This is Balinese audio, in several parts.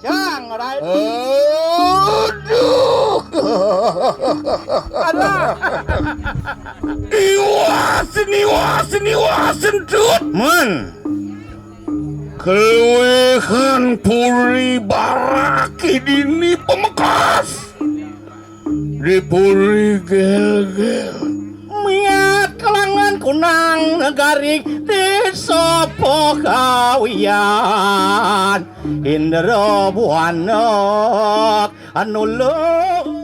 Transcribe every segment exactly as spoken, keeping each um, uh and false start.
Jang, Rai. Aduh. Alah. Iwasin, iwasin, iwasin, Dut. Men. Keluihan puri barak dini pamekas. Di puri Gelgel. Miat kelangan kunang negari di sopo kawian Indra Buana anulung.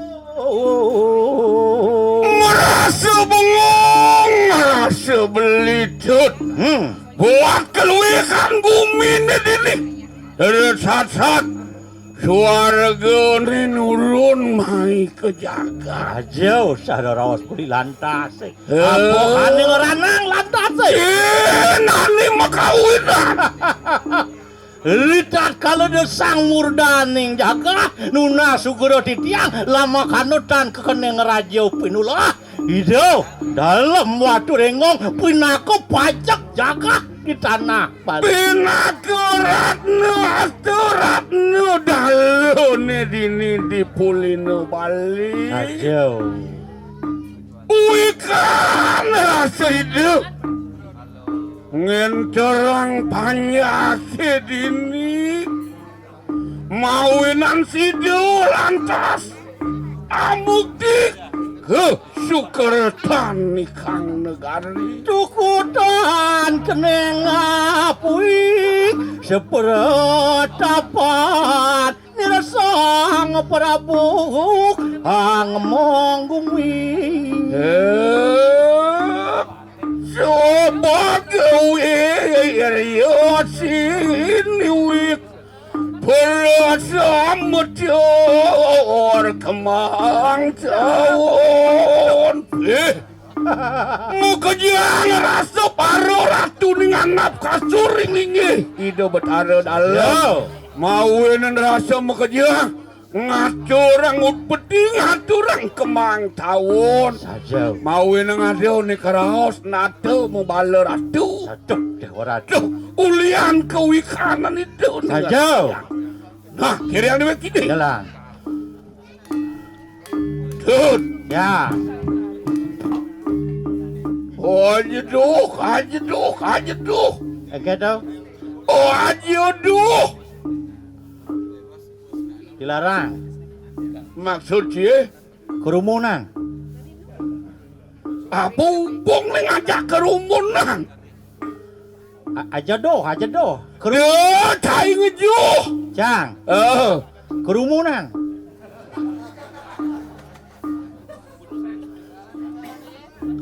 Merasa bengong, merasa belitut. Hmm. Buat keluihan bumi ni dini. Ada sat-sat. Suargane nurun mai ke jagat. Aja usah daraos beli lantase. Eh. Apa ane ngeranang lantase? Eh, nani makawinan. Litat kala desang murdaning jagat, nunas sugra titiang, lamakana tan kekene ngraja pinulah. Ida, dalem watu rengong, pinaka pajek jagat di tanah Bali. Pinaka ratna, asta ratna, dalane dini di pulina Bali. Aja. Uikan rasa idup. Ngenterang panjake dini. Mawinan sida lantas amukti ke sukertan ikang negari. Cukutan keneng apui seperetapan nira Sang Prabu ang monggumi. Eh, coba gawe ya sini wik. Perasa meteor kemang taun. Eh, mukejang rasa para ratu ning anap kasur ring linggih Ida Betara Dalem. Ya. Mawinan rasa mukejang ngaturang upeti, ngaturang kemang taun. Saja. Mawinan ngada ni karaos nata mubala ratu. Aduh, Déwa Ratu. Duh, ulian kawikanan itu. Saja. Nah, kiri yang dewek ini. Jalan. Tut. Ya. Oh, aja duh, aja duh, aja duh. Oke, tuh. Oh, aja duh. Dilarang. Maksud dia? Kerumunan. Apa hubung ning ngajak kerumunan? A-, aja doh, aja doh. Keru- Ya, cai ngejuh. Cang. Eh. Kerumunan.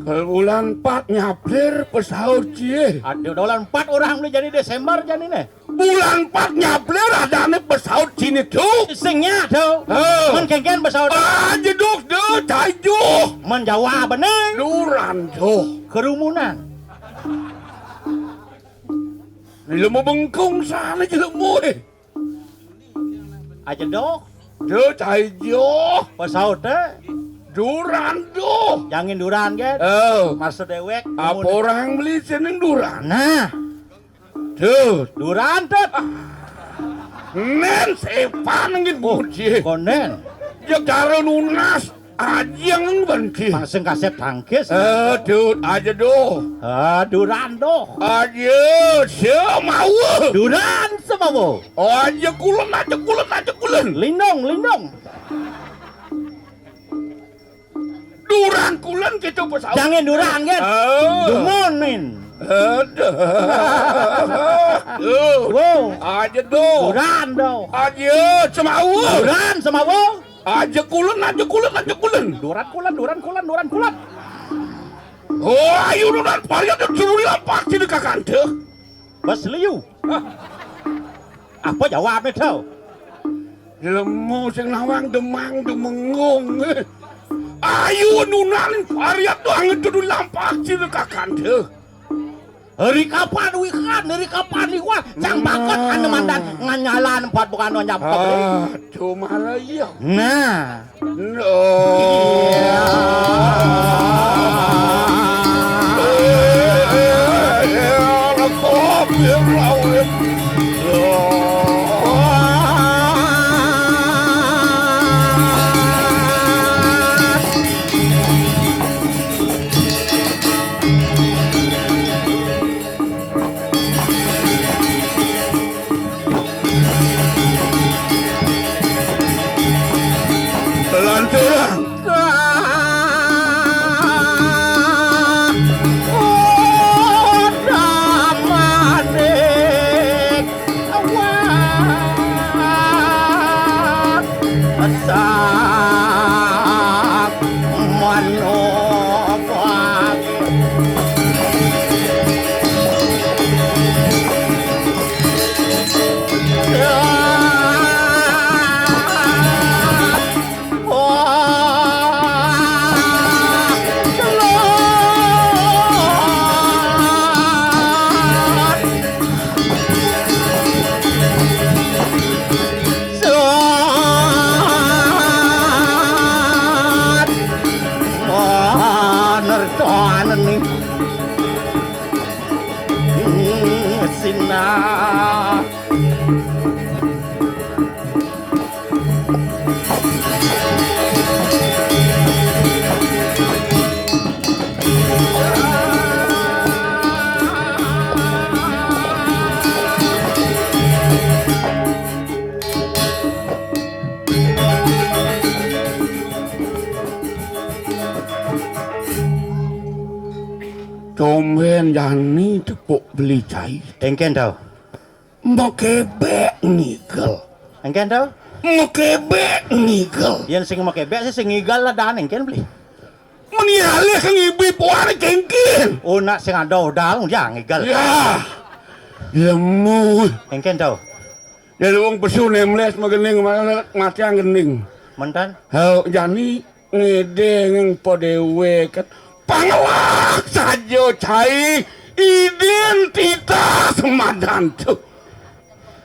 Ke bulan empat nyaplir pesaut cie. Aduh, bulan empat orang boleh jadi Desember jadi nih. Bulan empat nyaplir adane pesaut sini tuh. Sing nya tuh. Eh. Men kengken pesaut. Ah, jeduk deh, cai juh. Men Jawa bener. Duran tuh. Kerumunan. Ilmu bengkung sana jelemu eh. Aja doh. Duh, cai juh. Pesaut teh. Duran tuh. Jangin duran kan? Eh. Maksud dewek. Apa orang beli seneng duran? Nah. Tut. Duran, Tut. Nen sepan nggih bocil. Konden. Ya cara nunas aja nggih. Langsung kasep tangkis. Eh, Tut, aja doh. Ah, duran doh. Aja, semawa. Duran semawa. Aja kulen, aja kulen, aja kulen. Lindung, lindung. Duran kulen gitu pesaut. Jangan duran kan? Oh. Dumonin. Aduh. Tuh. Wow. Aja doh. Duran doh. Aja semawa. Duran semawa. Aja kulen, aja kulen, aja kulen. Duran kulen, duran kulen, duran kulen. Oh, ayo duran varian tuh juruli lapak sini kakante. Bas liu. Apa jawabnya, Dau? Lemu sing nawang demang demengung. Ayu nunan variat tuh anget tuh lampak sih kakante. Hari kapan wikan, hari kapan iwan, cang bakat anu mandan nganyalan empat bukan nyampak. Aduh, malah iya. Nah. No. Iya. Tombén jani tepuk beli cai. Éngkén to? Makébék ngigel. Éngkén to? Makébék ngigel. Yén sing makébék sih sing ngigel lah dan éngkén beli. Meni alih ka ngibi puan kéngkén. Oh, nak sing ada odal ya ngigel. Ya. Lemu. Éngkén to? Jadi wong pesu nemles magening, matiang gening. Mentan? Hau, jani ngedeng padéwék. Pangelak saja cai identitas madan to.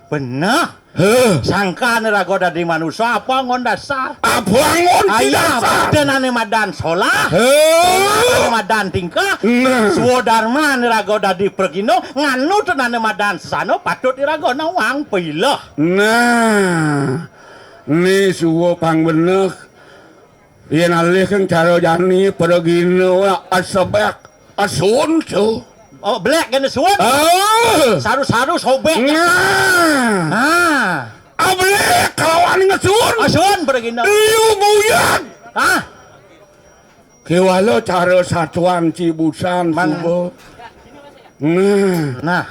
Beneh. Heh. Sangkan raga dadi manusa apa anggon dasar? Apa anggon ti dasar? Aya ané madan solah. Heh. Ané madan tingkah. Nah. Swadarman raga dadi pragina, nganut ané madan sesana patut iraga nawang pilih. Nah. Né suwa pang beneh. Yén alih kang cara jani pragina asebek asun to. Oh, belék kén asun. Ah. Saru-saru sobék. Nah. Ah. Ablék kalawan asun. Asun pragina. Liu nguyat. Ah. Kéwala cara satuan cibusan suba. Nah. Nah.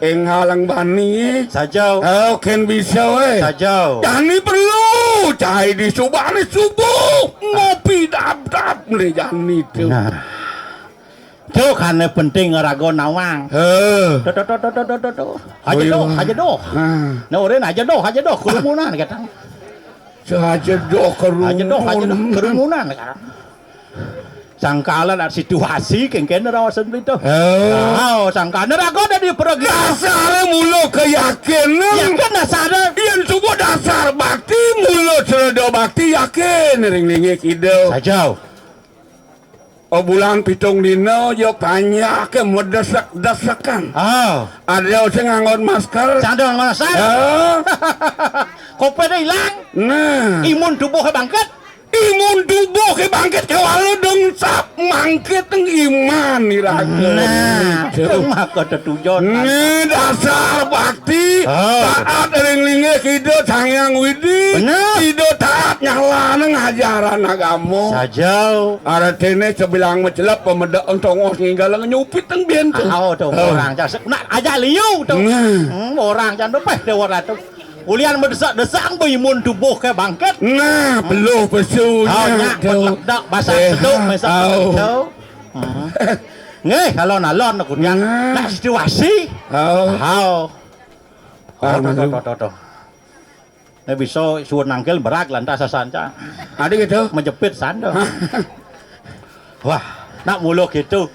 Énggalang bani. Sajau. Oh, kén bisa wé. Sajau. Jani perlu cai di subané subuh. Ngopi dap-dap né jani to. Nah. To kané penting raga nawang. Heh. To, to, to. Aja doh, aja doh. Nah. Nah, urin aja doh, aja doh kerumunan katang. Aja doh kerumunan. Aja doh, aja doh kerumunan katang. Sangkala nak situasi kéngkén raosan beli to. Oh. Oh, sangkala raga dadi pragina. Dasar mula keyakinan. Yakin dasar. Yén suba dasar bakti, mula sreda bakti yakin ring linggih Ida. Sajau. Oh, bulan pitung dina ya panjaké madesek-desekan. Oh. Ada sing nganggon masker. Sing ada nganggon masker. Oh. Covid ilang. Nah. Imun tubuhé bangkit. Imun tubuh ké bangkit, kéwala dong sap mangkit iman iraga. Nah, maka tetujon. Né dasar bakti, oh, taat ring linggih Ida Sang Hyang Widi. Bener. Ida taat nyalana ngajaran agama. Sajau. Artiné sebilang macelep pamedek tongos nginggal nyupit teng bién to. Ah, oh, to, oh, orang cak nak aja liu to. Nah. Hmm, orang cak to peh dewa ratu. Ulian madesek-desek, imun tubuh ké bangkit. Nah, peluh pesu. Oh, nya, to. Peledek, basah seduk, mesok to. Hmm. Nggih, alon-alon aku nya. Nah. Nak situasi. Oh. Hau. Ah, oh, to, to, to, to. Né bisa suwun nangkil berak lantas sasanca. Ada gitu. Menjepit sandal. Wah, nak mula gitu.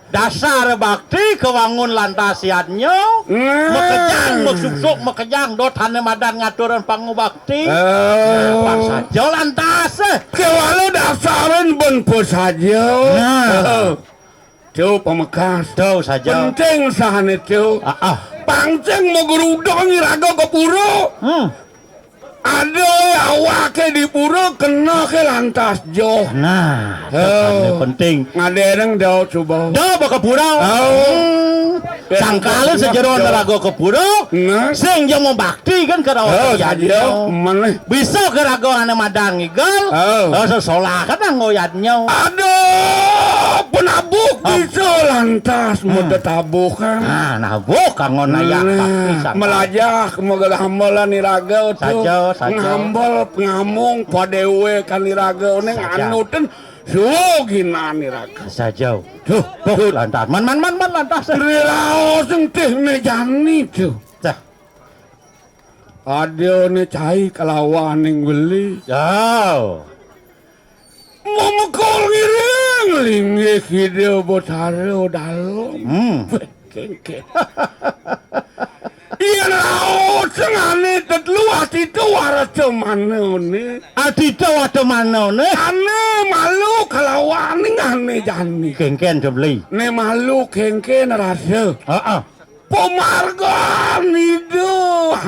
Dasar bakti kawangun lantas yadnya. Nah. Makejang, maksuksuk, makejang, dot ané madan ngaturang pangubakti. Oh. Nah, pas saja lantas. Kéwala dasaran ben pas saja. Nah. Oh. To pamekas. To saja. Penting sahané to. Ah, ah. Pangcén magrudang iraga ka pura. Hmm. Ada awaké di pura kena ké lantas joh. Nah, to penting. Ngadéréng da coba. Da baka pura. Oh. Hmm. Sangkala sajeroan raga ka pura. Nah. Sing ja mabakti kan ka raga. Oh, saja. Maneh. Bisa ka raga ané madan ngigel. Oh. Oh, sesolahan anggo yadnya. Aduh, penabuh bisa lantas meda tabuh kan. Nah, nabuh kanggo nayah bakti sangkala. Melajah kemagahambelan iraga to. Saja, saja. Ngambel pengamung padéwékan iraga né nganutin suginan iraga. Saja. Tuh, tuh lantas. Man, man, man, man lantas. Riraos sing tih né jani to. Dah. Ada né cai kalawaning beli. Jauh. Mamekul ngiring linggih Ida Betara Dalem. Hmm. Kéngkén. Yén raos sing ané tetelu atita warta manané. Atita warta manané. Ané malu kalawaning ané jani. Kéngkén to beli. Né malu kéngkén rasa. Heeh. Pamargan Ida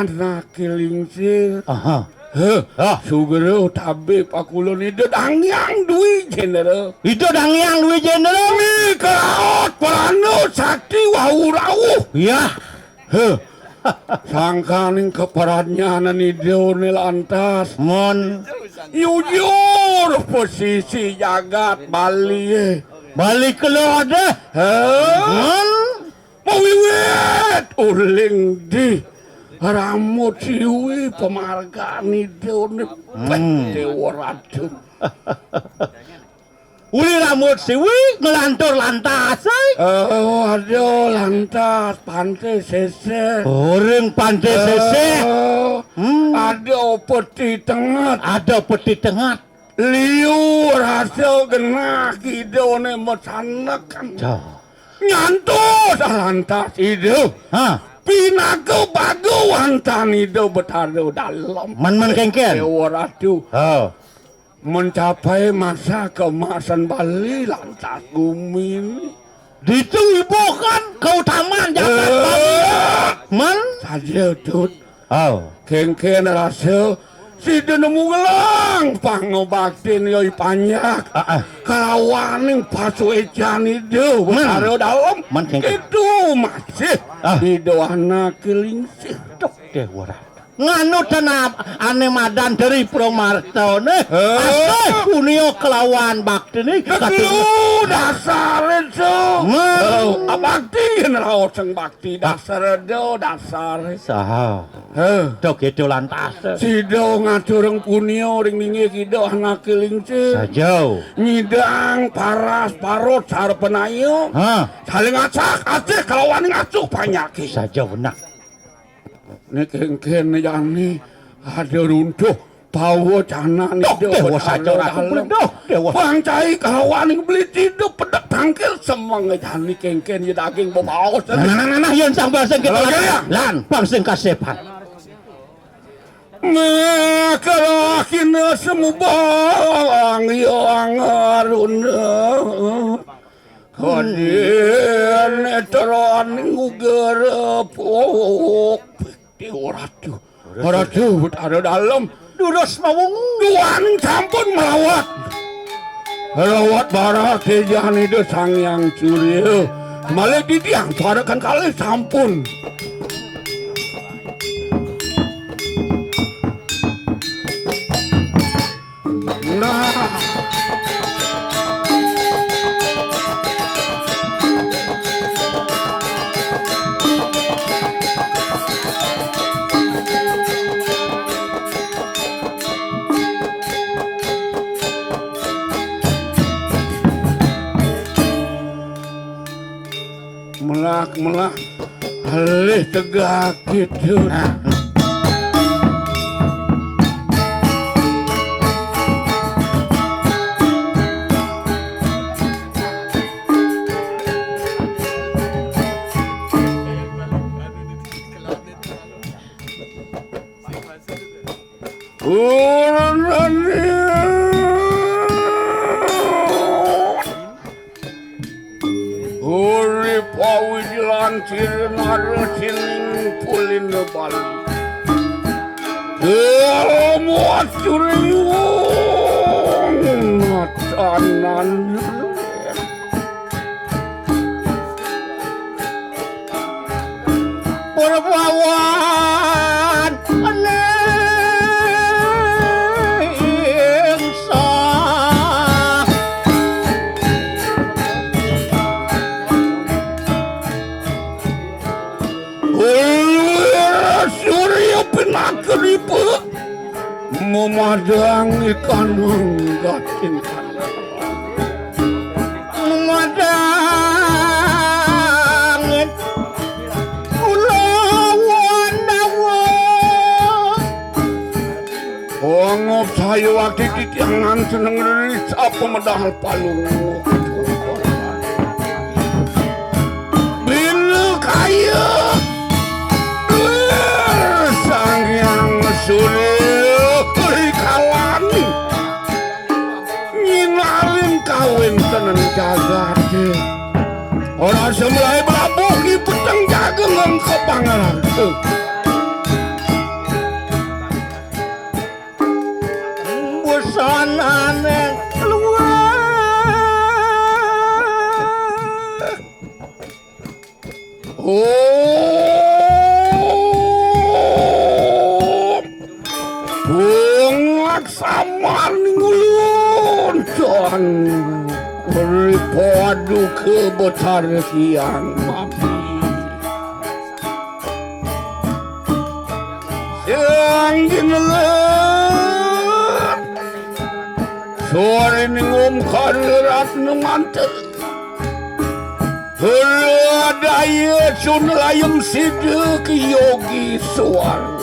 anaké lingsir. Aha. Heh. Ah. Sugra tabib akulun Ida Dang Hyang Dwi Jendera. Ida Dang Hyang Dwi Jendera. Mikalaot prana sakti wau rawuh. Iya. Heh. Sangkaning kapradnyanan Ida né lantas. Mon. Yujur pasisi jagat Bali. Bali kula deh. Heh. Ngon. Mawiwit uling di Ramut Siwi pamargan idone. Hmm. Dewa Ratu. Uli Ramut Siwi nglantur lantas, eh. Oh, aduh, lantas, Pante Seseh. Orang Pante Seseh. Oh, hmm. Ada peti tengat. Ada peti tengat. Liu rasa genah idone masanekan. Cah. Nyantos lantas ida. Ha. Pinaka baga wantan ida Betara Dalem. Man-man kengken. Dewa Ratu. Ha. Mencapai masa keemasan Bali lantas gumi ni. Ditu ibuh kan keutamaan jagat Bali. Eh. Man? Saja, Tut. Oh. Kengken rasa sida nemu gelang pangabaktin yoi panjak. Ah, ah. Kalawaning pasuecan ida Man. Betara Dalem. Man kengken. Itu masih Ah. Ida anak lingsir. Duh, Dewa Ratu. Nganu tanah ane madan dari Pramarta ne. Eh. Asih punia kelawan bakti ni. Betul dasar itu. Man. Oh, bakti yen raos sing bakti dasar do dasar. Saha. Heh. Dok itu lantas. Sida ngaturang punia ring linggih ida anak lingsir. Saja. Nyidang paras parut sarpenaya. Ha. Saling acak acak kalawan ngasuh panyaki. Saja benar. Nek kengken jani ada runtuh pawa canan Duh, ida Dewa Betara saja Ratu Dalem. Duh, Dewa. Pang cai kalawan ing beli tidup pedek tangkil semeng jani kengken ya daging bebaos. Nah, nah, nah, nah, nah, yen sang baseng kita Lagi, ya? Lan, bang sing kasepan. Mekalah kina semubang yang aruna. Hadir netraning ugerepuk. Dewa Ratu. Ratu Betara Dalem. Durus mawung. Duaning sampun melawat. Melawat barak tejan Ida Sang Hyang Surya. Malih didiang parekan kalih sampun. Nah. Melah, melah. Alih tegak gitu. Nah. Urip awijilan sira nara sining pulina Bali. Dalam waturing matanan. Perpawan ning sah. Ulwir Surya pinaka dipa. Memadang ikan manggatin. Memadang kulawan dawa. Ongop saya wakti titiangan seneng ri sapa medal palung. Bina kaya Sang Hyang Surya ri kalani. Nyinalin kawéntenan jagaté. Ora semlai mlabuh ki peteng jagung engko pangarta. Busanané luwih. Om Bungak Samaning Ulun Tuan Ripo Kebetar Hyang Mati. Sing gineler. Suarining Om Kara Ratna mantel. Hela daya sun layem sida ke yogi suara.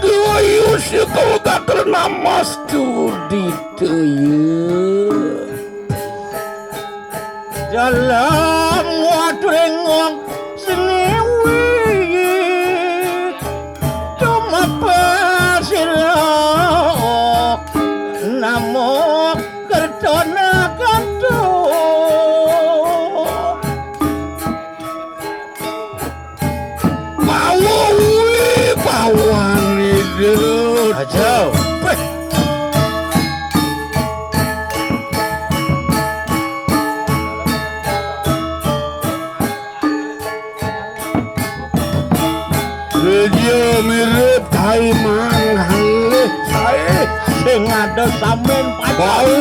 Dwayu sukul gatel namastu ditaya. Dalam watring seniwi tumapa sira namo kertona kanto. Bawa wi bawan ida. Aja. Weh. Dia mirip tai mangalih tai sing ada samen. Bau,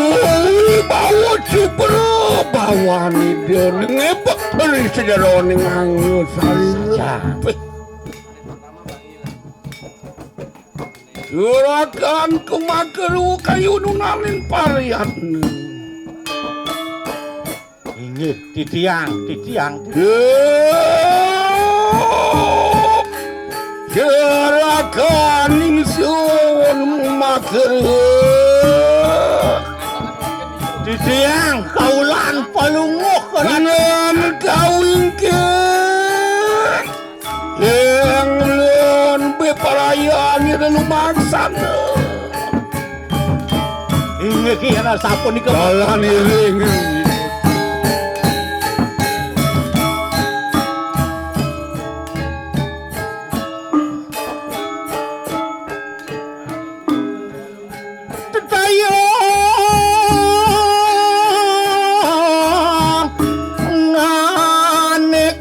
bau cipra bawan ida ngepek dari sejaroning angin sari. Saja. Juragan kumakeru kayununaning pariyatna. Inggih, titiang, titiang. Juragan ingsun makeru. Titiang kaulan palungguh. Nan kawingkit. Ing ulun beparayani lelumangsana. Inggih, yen sapunika. Dalan iring. Tetayang nganik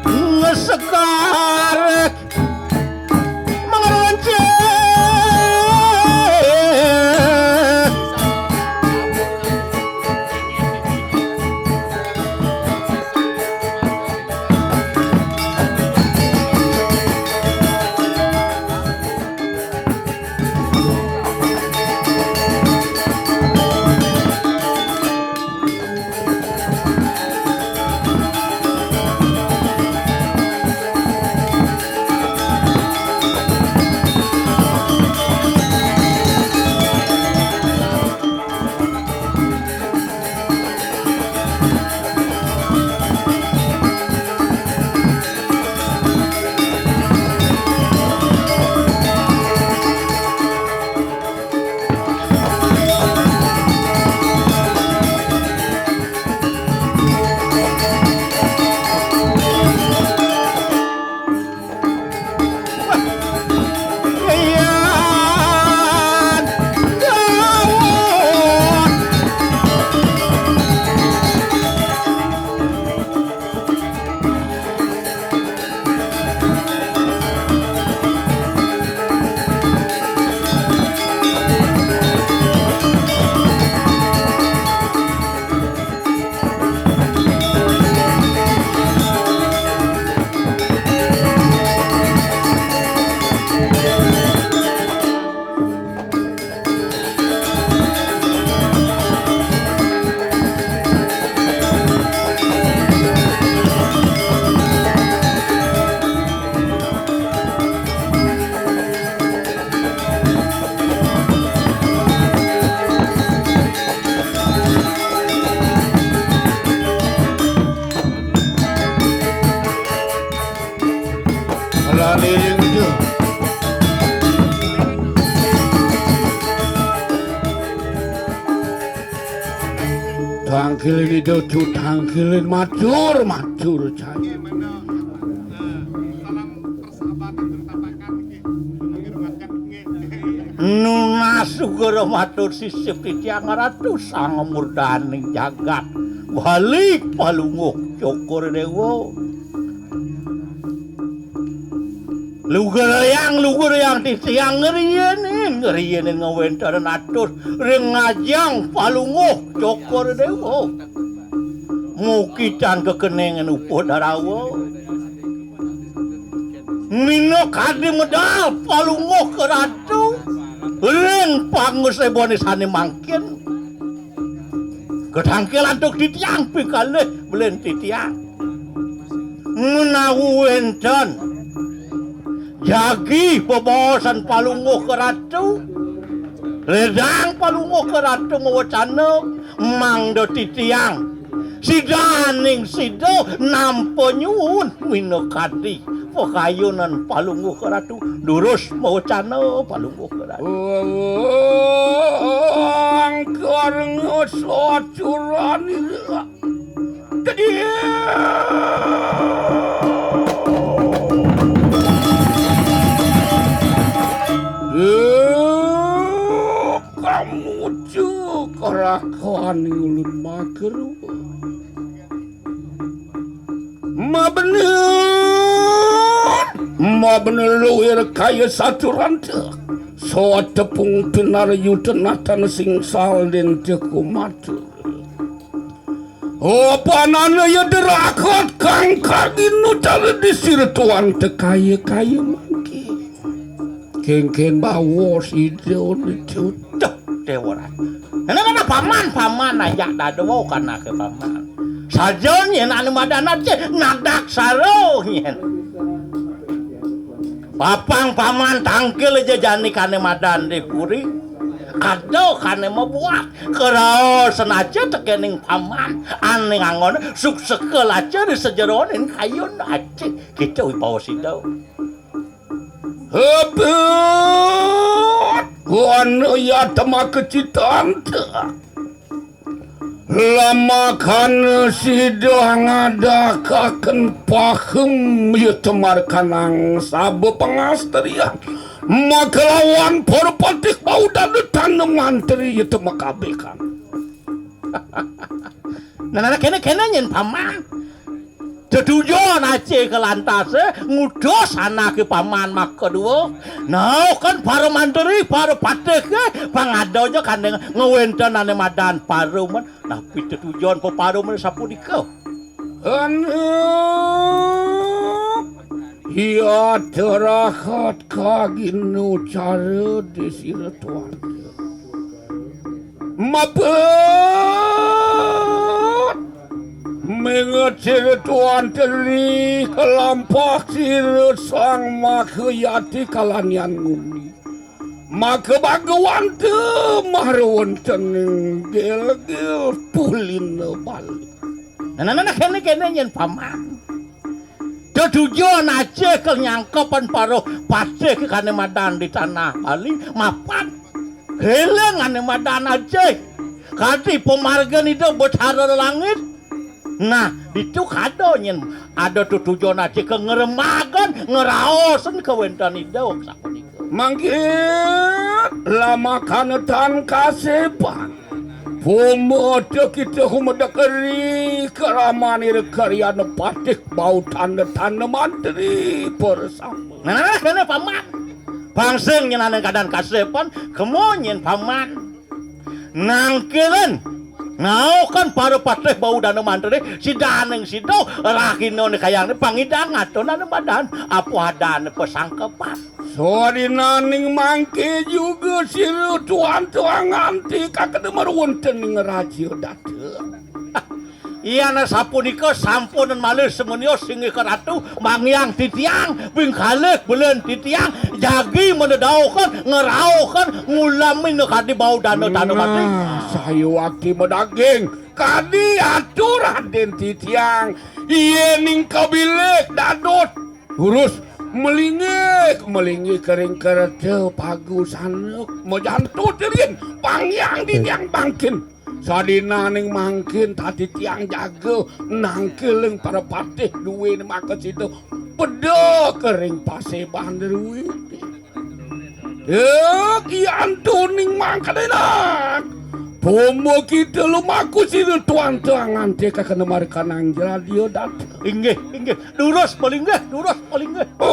ngesekar. Lani ring itu. Tangkilin itu, cu, tangkilin, matur, matur, cai. Nunas Tugara matur sisip titiang Ratu, sang murdaning jagat. Bali Palungguh Cokor Dewa. Lugrayang, lugrayang titiang ngriyinin, ngriyinin ngawéntenan atur ring ngajeng Palungguh Cokor Dewa. Mukitan kekenéngan upuh darawa. Minakadi medal Palungguh Ratu ring pangasébané sané mangkin. Katangkil antuk titiang pikalih belen titiang. Menawi wénten jagi bebaosan Palungguh Ratu, ledang Palungguh Ratu mawecana mangda titiang sidaning sida nampa nyuwun minakadi pakayunan Palungguh Ratu. Durus mawecana Palungguh Ratu. Angkarna sacuranira. Tedih. Kamucu karakuan ulun makerua. Mabener, mabener luir kaya saturanta. Soa tepung pinaryu tenatan singsal den tekumatur. Opanana ya derakot kang kaginu tali di sirtuan tekaya-kaya mangki. Kénkén bawa sida nitu. Duh, Déwa Ratu. Nah, nah, nah, nah, paman, paman, ajak dadua kanaké paman. Saja nyén ané madan Acé, nagdak sara nyén. Papang paman tangkil ja jani kané madan di puri. Kada kané mabuat. Karaosan Acé tekéning paman. Ané nganggon sukseka Acé di sajeroning kayun Acé. Kita wibawa sida. Hebet! Wana yata makecitanta. Lamakana sida ngadakaken pahem yata markanang saba pangastrian. Makalawan para patih bau dana tanda mantri yata makabekan. Nah, nah, nah, kéné, kéné nyén paman. Tetujon Acé kalantasé ngutus anaké paman makadua. Nah, kan para mantri, para patih ké pangada ja kandeng ngawéntenané madan paruman. Napi tetujon peparuman sapunika? Anak, iya terahat kaginu cara di siratuan. Mapet! Mengecil tuan teri kelampah sira sang makayati kalanian nguni. Maka bagawan te marwontening gelgel pulina balik. Nah, nah, nah, nah, kéné, kéné nyén paman. Tetujon Acé kal nyangkepan paruh patih kané madan di tanah Bali, mapan. Kéling ané madan Acé. Kadi pamargan ida betara langit. Nah, ditu kada nyén ada tetujon Acé ka ngremagan, ngraosan kawéntenan ida sapunika. Mangkin lamakana tan kasepan. Pumada kita humedek ri karamanira karyana patih bau tanda-tanda mantri persama. Nah, nah, nah, kéné paman. Pang sing nyén ané kadan kasepan, kema nyén paman. Nangkilin. Ngaokan para patih bau dana mantri, sidaning sida rahina né kayang né pangidang aton ané madan, apa adané pasangkepan. Sadinaning mangké juga sira tuan-tuan nganti kakeda marwontening raja data. Yan sapunika sampunang malih semenyos singgih ka ratu, mangiang titiang, ping kalih belen titiang, jagi menedaukan, ngeraukan, ngulamin kadi bau dana-dana mati. Nah, sayuwakti madaging, kadi atur Raden titiang, yéning kabilik dadot. Terus melinggih, melinggih kering kereta pagu sanek, majantu tirin, pangyang diniang bangkin. Sadinaning mangkin tadi tiang jaga nangkiling para patih duwene makasida peda kering paseban druwene. Eh, Ki Antuning mangkadenak. Bomo kita lumaku sira tuan tangan deka kena marikanang radio dat. Inggih, inggih. Durus, Palinggih, durus, Palinggih. Oh,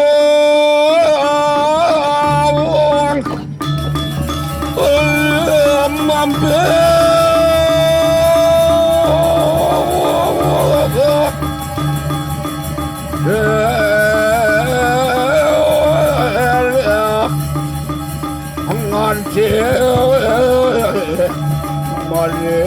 oh, mampir. Nganti malih.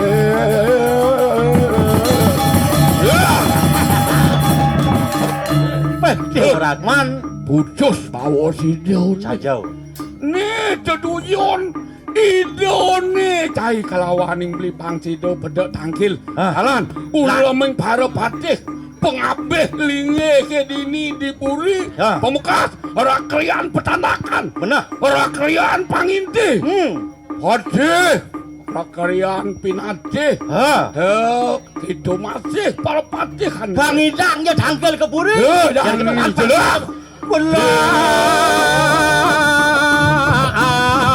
Weh, Ki Ratman. Putus bawa sida. Sajau. Ni tetujon. Idane cai kalawaning blipang sida pedek tangkil. Hah? Jalan, ulaming para patih, pengabih linggih ke dini di puri, hah, pemekas, rakrian petandakan. Bener. Rakrian panginti. Hmm. Patih, rakrian pinatih. Ha. Heh, itu masih para patih kan. Bang Idang ya tangkil ke puri. Heh, jangan jangan jelas. Kula awak.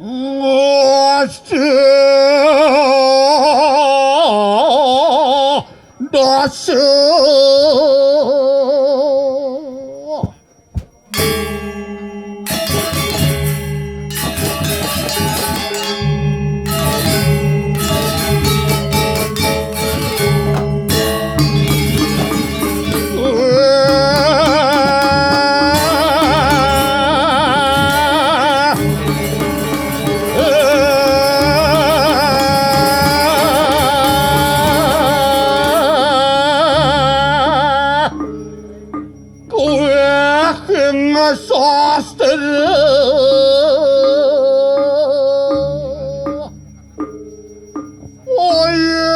Ngesti dasa. Kuwi ing sastra. Oh iya.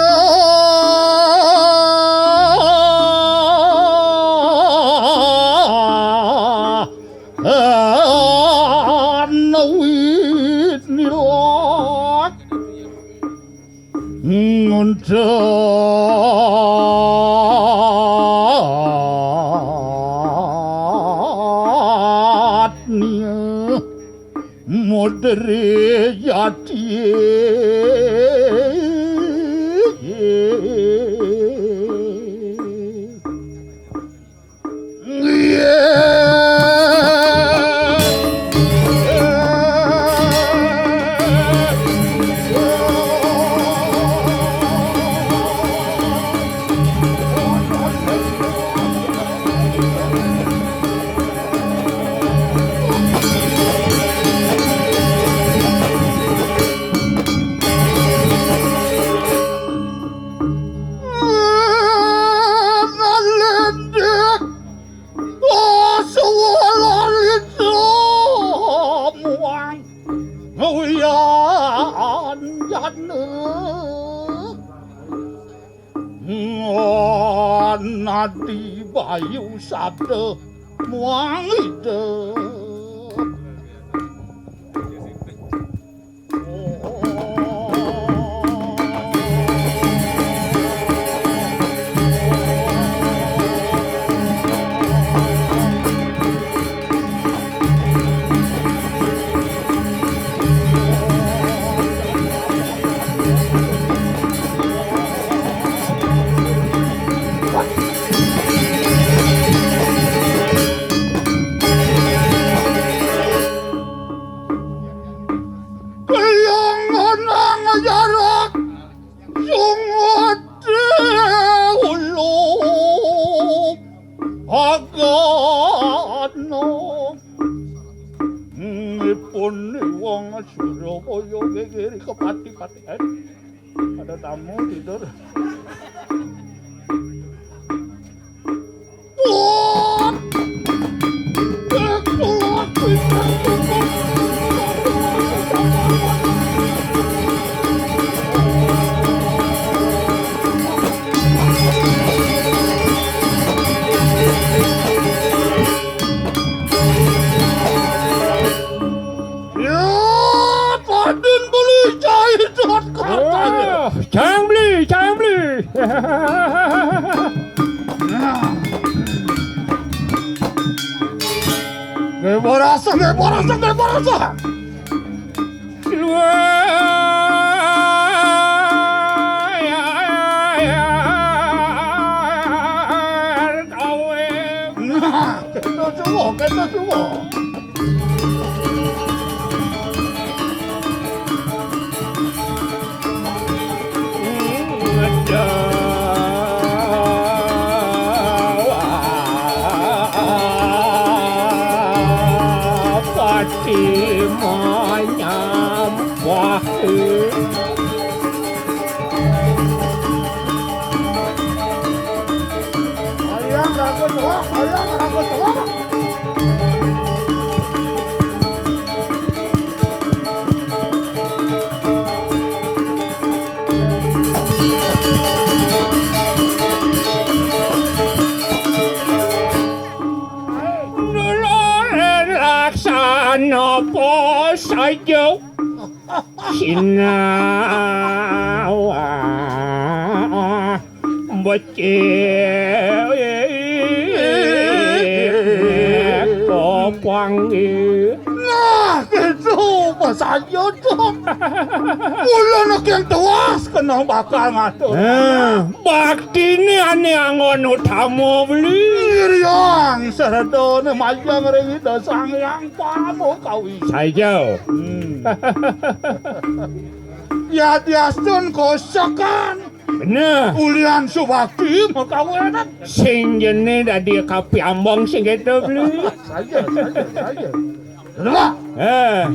Nawit nilak. Ngundatnya modri yati. Nalendek. Oh, suwala lintro muang. Nguyan jana. Nadi bayu sabda muang ida. Kaya ngenang jarak sungut ulu agana. Ngipun wong Surabaya gegeri kepati-patian. Ada tamu tidur. Nggih, parasa, nggih, parasa, nggih, parasa. Nah, kita semua, kita semua. Pati manyampah. Hayang raga tua, hayang raga tua. Dulur laksana apa saja sinawah becik kapanggih. Nah, gitu, Mas Ayu, Dut. Mula nek yang tewas kena bakal ngatur. Nah, baktine ane anggon utama beli. Ngiriang seredone majang ring Ida Sang Hyang Parama Kawi. Saja. Hmm. Yadiastun kosakan. Bener. Ulian subakti makawenan. Sing jene dadi kapiambang sing keto beli. Saja, saja, saja. Lha. Eh.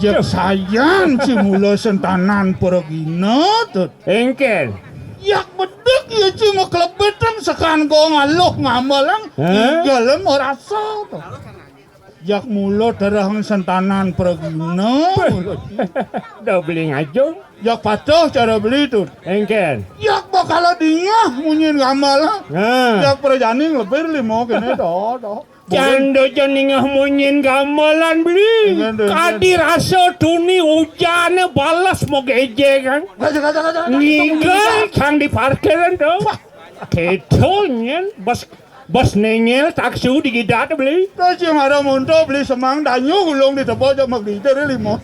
Jeg sayan ci mula sentanan pragina, Tut. Engken. Yak bedik ya ci maklebetang sekan go ngaluh ngamelang. Hah? Inggalen marasa, Tut. Yak mula terang sentanan pragina. Beh. Mula ci. Da beli ngajung. Yak patuh cara beli, Tut. Engken. Yak bakal dingeh munyin gamelan. Nah. Yak prajani nglebir lima kene, to, to. Cando ja ningeh munyin gamelan beli. Engken, Tut. Kadi rasa tuni ujane balas mogeje kan. Gaja, gaja, gaja, gaja. Ninggal kang di parkiran to. Wah. Keto nyen bas Bas nengel taksu di gidat beli. Terus yang ada monto beli semang danyu gulung di tebok jak magditer limo.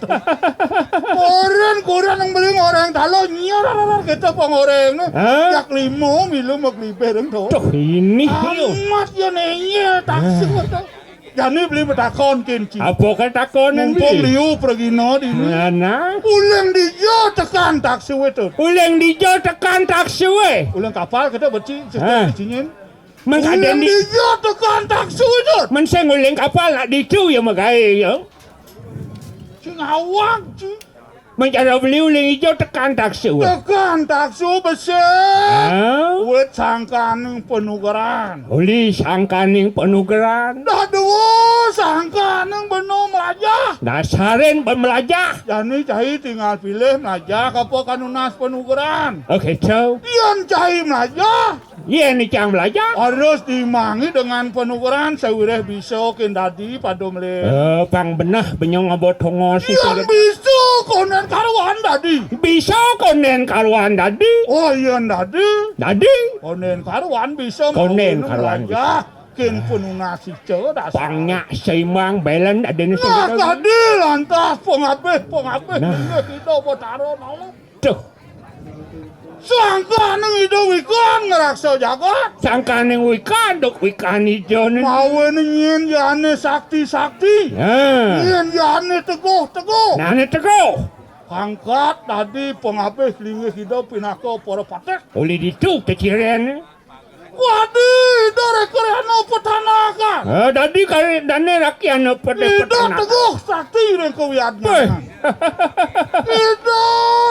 Koren, koren yang beli ngoreng talo nyor kita pengoreng. Hah? Jak limo milu magli bereng to. Tuh ini yo. Amat ya nengel taksu to. Jani beli betakon kinci. Apa kan takon yang mumpung beli? Liu pergino di ini. Nah, nah. Uleng dijo tekan taksu itu. Uleng dijo tekan taksu eh. Uleng kapal kita beci. Hah? Cingin. Mengkaden di dija tekan taksu itu. Men sing uling kapal nak ditu ya magae ya. Sing awak ci. Mencara beli uling ijo tekan taksu. Tekan taksu besi. Ah. Wit sangkaning penugeran. Uli sangkaning penugeran. Dah dua sangkaning beno melajah. Dasarin ben melajah. Jani cai tinggal pilih melajah apa kanunas penugeran. Oke, cau. Yan cai melajah. Yén icang belajar. Harus diimangi dengan penugeran sawireh bisa kén dadi pada melih. Eh, pang beneh benyong abot tongos. Yén bisa konden karuan dadi. Bisa konden karuan dadi. Oh, yén dadi. Dadi. Konden karuan bisa. Konden karuan belajar. Bisa. Kin penunas ica dasar. Pang nya seimbang belen adene. Nah, sing kadi lantas pengabih, pengabih. Nah. Inggih Ida Betara Nala. Tuh. Sangkaning Ida wikan ngraksa jagat. Sangkaning wikan, duk wikan Ida ne. Mawinan nyén jane sakti-sakti. Ya. Nyén jane teguh-teguh. Nah, ne teguh. Angkat dadi pengabih linggih Ida pinaka para patih. Olih ditu ceciren. Wadi, Ida Reka Riana petanakan. Eh, dadi kari dane rakyana pada Ida petanakan. Teguh sakti ring kawiadnyanan. Weh. Ida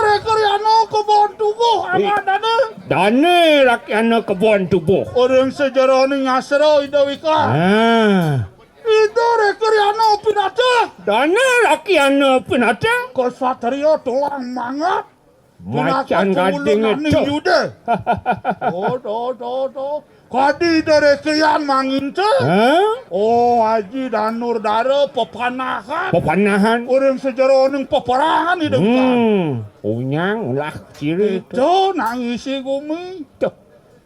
Reka Riana kebon tubuh. I-, amat dane. Dane rakyana kebon tubuh. Ring sajeroning nyastra Ida Wika. Ah. Ida Reka Riana pinatih. Dane rakyana pinatih. Ksatria tulang mangat. Macan pinaka gading kawula itu. Naning yuda. Oh, do, do, do. Kadi Ida Reka Rian manginta. Hah? Oh, Aji Danur Dara pepanahan. Pepanahan. Ring sajeroning peperangan Ida Wika. Hmm. Unyang ulah ciri itu. Itu nangisi gumi. Tuh.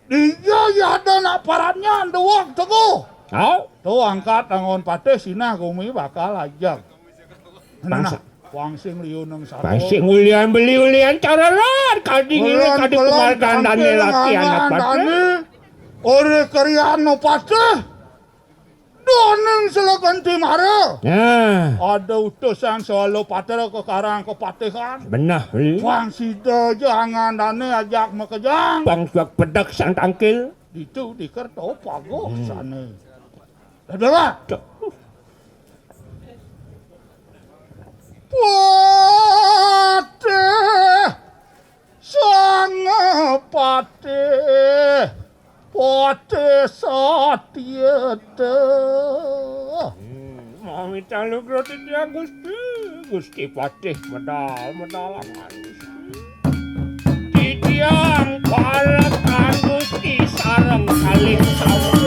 Dija ya ada nak parannya duweg teguh. Au. Tuh angkat angon patih sinah gumi bakal ajeg. Nah, bangsa. Wangsing liuneng sarwa. Wangsing ulian beli ulian careran. Kadi ngilu kadi pemargandane laki anak patih. Ore kerian no patih. Doning seleganti mara. Nah. Ada utusan sewalo patera ke karang kepatihan. Benah, Li. Pang sida jangandane ajak makejang. Pang suak pedek sang tangkil. Ditu dikerto pago sane. Dadara. Tuh. Patih. Sang Patih, Patih Satyata. Hmm, mamitang lugra titiang Gusti, Gusti Patih medal, medal aman Gusti. Titiang parekan Gusti sareng kalih sami.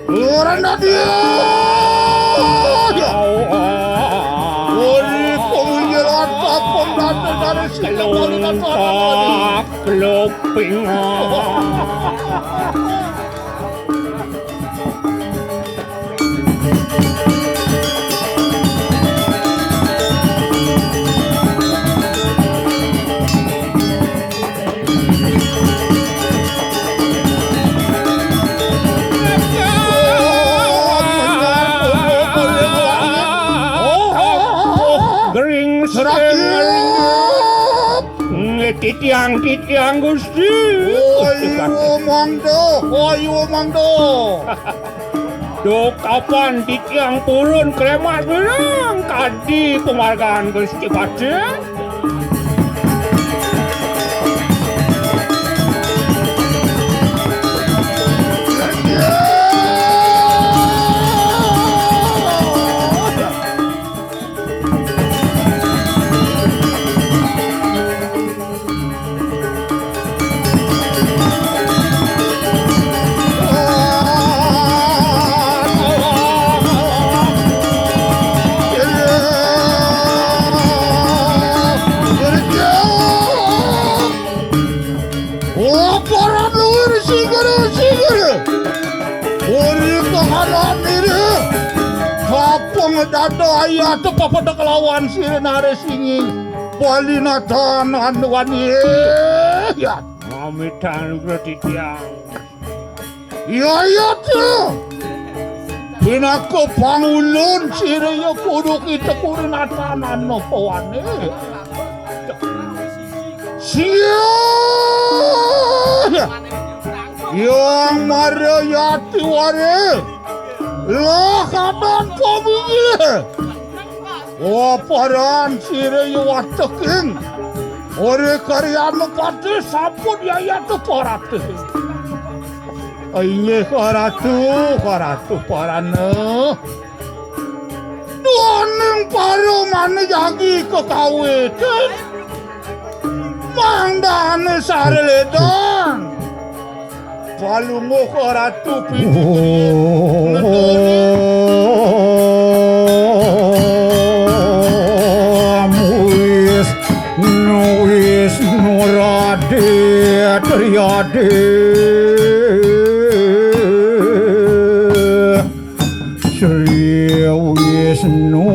Ora nadia. Ori pemunyelan papong date dari sini kali kata. Kloping. Gering serak. Nggih, titiang, titiang, Gusti. Gusti Patih. Ayo, mangda. Ayo, mangda. Duh, kapan titiang purun klemas bilang kadi pamargan Gusti Patih? Laporan luwir singgara, singgara. Uri kahanan iri. Kapung dada ayat papada kelawan sira nare singi. Bali natan anuan iya. Mamitang gratitiang. Iya, iya, tuh. Pinaka pangulun sira ya kudu kita kurinatan anu pawane. Siah! Yang Mara Yati Wara. Lah kadan paminggi. Waparan sira ya wateking. Ora karyana patih sampun yayata parate. Inggih, Ratu, Ratu parana. Duaning para manjagi kekawitin. Mangdane sareledan. Palungguh Ratu Pitu. Om Wisnu, Wisnu Radit Riadi. Sri Wisnu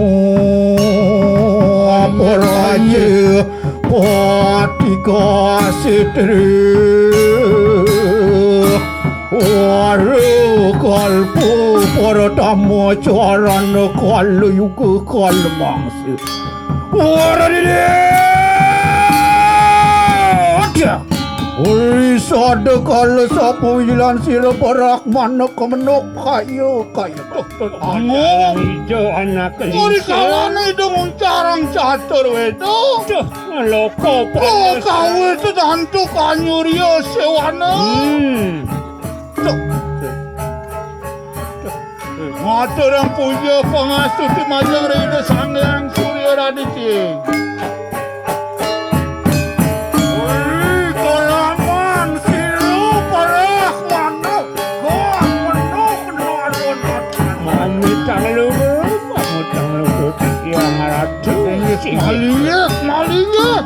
Praja Patika Sitra. Wara kalpa pratama carana kala yuga kala mangsa. Wara didi. Aja. Uri sada kala sapa wijilan sira Brahmana kemenuk kaya kaya. Ango. Ija anak. Uri kalane ida nguncarang catur weda. Duh, loko. Oh, kawe tedantuk anyurya sewana. Hmm. Duh. Maturang puja pangastuti majeng Ida Sang Hyang Surya Raditya. Uri kalaman siru parah manuk gong penuh narun. Mamitang luhur, mamitang luhur titiang ratu. Malingih, malingih.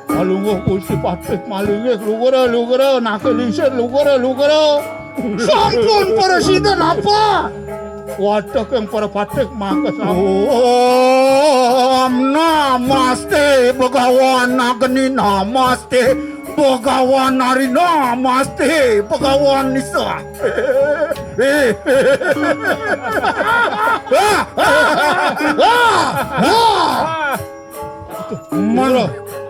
Palungguh Gusti Patih malingih, lugra, lugra, nake lingsir, lugra, lugra. Sampun prasida napa? Watek yang para patih maka sampun. Om Namaste Bhagawan Agni Namaste Bhagawan Hari Namaste Bhagawan Nisa. Man,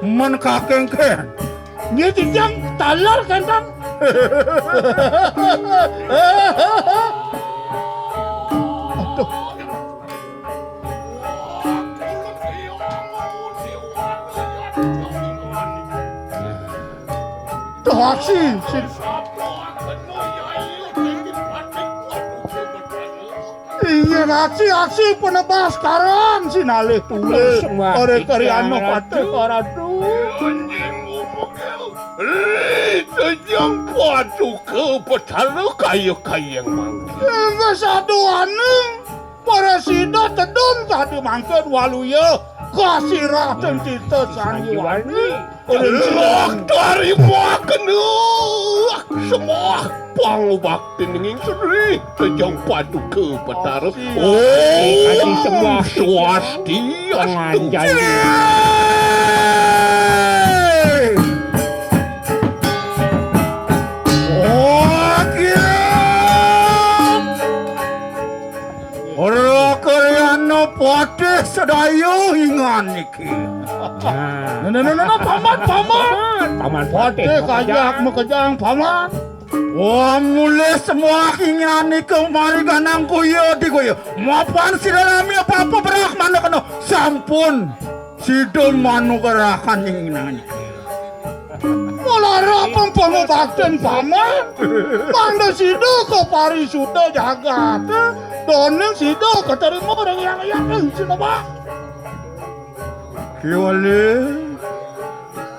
man kakengken. Dia titiang talar kentang. Aduh. Tuh aksi. Inggih aksi-aksi penebas karan sinalih tulis. Sembah ora karya titiang anu ratu. Patih karatu. Li tejang paduka Betara kaya-kaya mangke. Inggih saduane prasida tedun tadi mangken waluya kasirah ten tita sanjiwani. Loh, tarima kena. Sembah pangubakti nenging Sri Tejang Paduka Betara. Om Adi sembah. Swasti astu. Panganjali. Oke. Ora karyana patih sedaya ingan niki. Nah. Nah, nah, nah, nah, nah, paman, paman. Paman, paman patih, patih kajak makejang, paman. Wah, mulih semua ingan nika mari ganang kuya di kuya. Mapan sira lami apa-apa berak mana kena. Sampun. Sida manugerahan ing nanging. Mula rapang pangubakten paman. Mangda sida kaparisuda jagat. Doning sida katerima ring yang yang sinebak. Kiwali.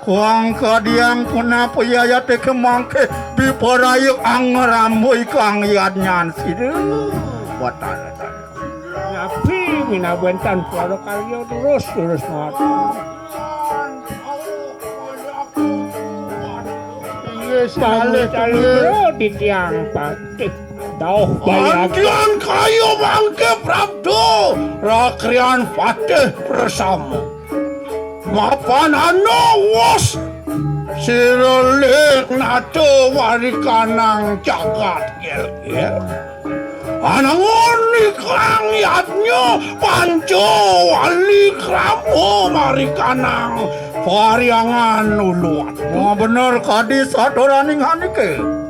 Kuang kadiang punapa yayate kemangke biparayuk angrambui kang yadnyan sida. Watana. Napi minabentan para karya terus, terus mati. Inggih, sinalih, pamit kalih, inggih. Bro, titiang patih. Dauh bayar. Antian kaya mangke prapta, rakrian patih prasama. Mapan ana wus sira ling nata warikanang jagat gel-gel. Anangun Kang yadnya panca wali krama marikanang paryangan uluan. Wah, bener kadi saturaning hanike.